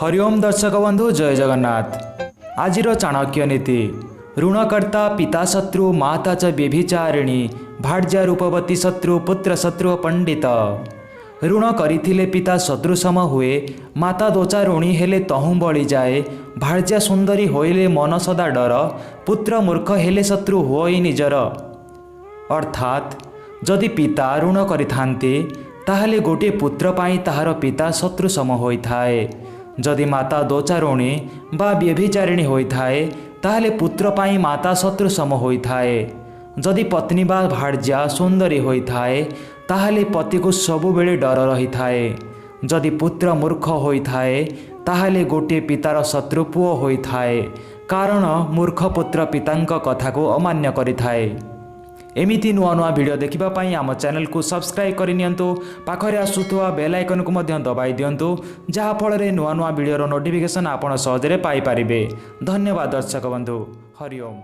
ହରିଓମ ଦର୍ଶକ ବନ୍ଧୁ, ଜୟ ଜଗନ୍ନାଥ। ଆଜିର ଚାଣକ୍ୟ ନୀତି: ଋଣକର୍ତ୍ତା ପିତା ଶତ୍ରୁ, ମାତା ଚ ବ୍ୟଭିଚାରିଣୀ, ଭାର୍ଯ୍ୟା ରୂପବତୀ ଶତ୍ରୁ, ପୁତ୍ର ଶତ୍ରୁ ପଣ୍ଡିତ। ଋଣ କରିଥିଲେ ପିତା ଶତ୍ରୁ ସମ ହୁଏ, ମାତା ଦୋଚାରୁଣୀ ହେଲେ ତହୁଁ ବଳିଯାଏ, ଭାର୍ଯ୍ୟା ସୁନ୍ଦରୀ ହୋଇଲେ ମନ ସଦା ଡର, ପୁତ୍ର ମୂର୍ଖ ହେଲେ ଶତ୍ରୁ ହୁଅଇ ନିଜର। ଅର୍ଥାତ୍ ଯଦି ପିତା ଋଣ କରିଥାନ୍ତି, ତାହେଲେ ଗୋଟିଏ ପୁତ୍ର ପାଇଁ ତାହାର ପିତା ଶତ୍ରୁ ସମ ହୋଇଥାଏ। ଯଦି ମାତା ଦୋଚାରୁଣୀ ବା ବ୍ୟଭିଚାରିଣୀ ହୋଇଥାଏ, ତାହେଲେ ପୁତ୍ର ପାଇଁ ମାତା ଶତ୍ରୁ ସମ ହୋଇଥାଏ। ଯଦି ପତ୍ନୀ ବା ଭାର୍ଯ୍ୟା ସୁନ୍ଦରୀ ହୋଇଥାଏ, ତାହେଲେ ପତିକୁ ସବୁବେଳେ ଡର ରହିଥାଏ। ଯଦି ପୁତ୍ର ମୂର୍ଖ ହୋଇଥାଏ, ତାହେଲେ ଗୋଟିଏ ପିତାର ଶତ୍ରୁ ପୁଅ ହୋଇଥାଏ, କାରଣ ମୂର୍ଖ ପୁତ୍ର ପିତାଙ୍କ କଥାକୁ ଅମାନ୍ୟ କରିଥାଏ। ଏମିତି ନୂଆ ନୂଆ ଭିଡ଼ିଓ ଦେଖିବା ପାଇଁ ଆମ ଚ୍ୟାନେଲକୁ ସବସ୍କ୍ରାଇବ୍ କରିନିଅନ୍ତୁ। ପାଖରେ ଆସୁଥିବା ବେଲ୍ ଆଇକନ୍କୁ ମଧ୍ୟ ଦବାଇ ଦିଅନ୍ତୁ, ଯାହାଫଳରେ ନୂଆ ନୂଆ ଭିଡ଼ିଓର ନୋଟିଫିକେସନ୍ ଆପଣ ସହଜରେ ପାଇପାରିବେ। ଧନ୍ୟବାଦ ଦର୍ଶକ ବନ୍ଧୁ, ହରିଓମ।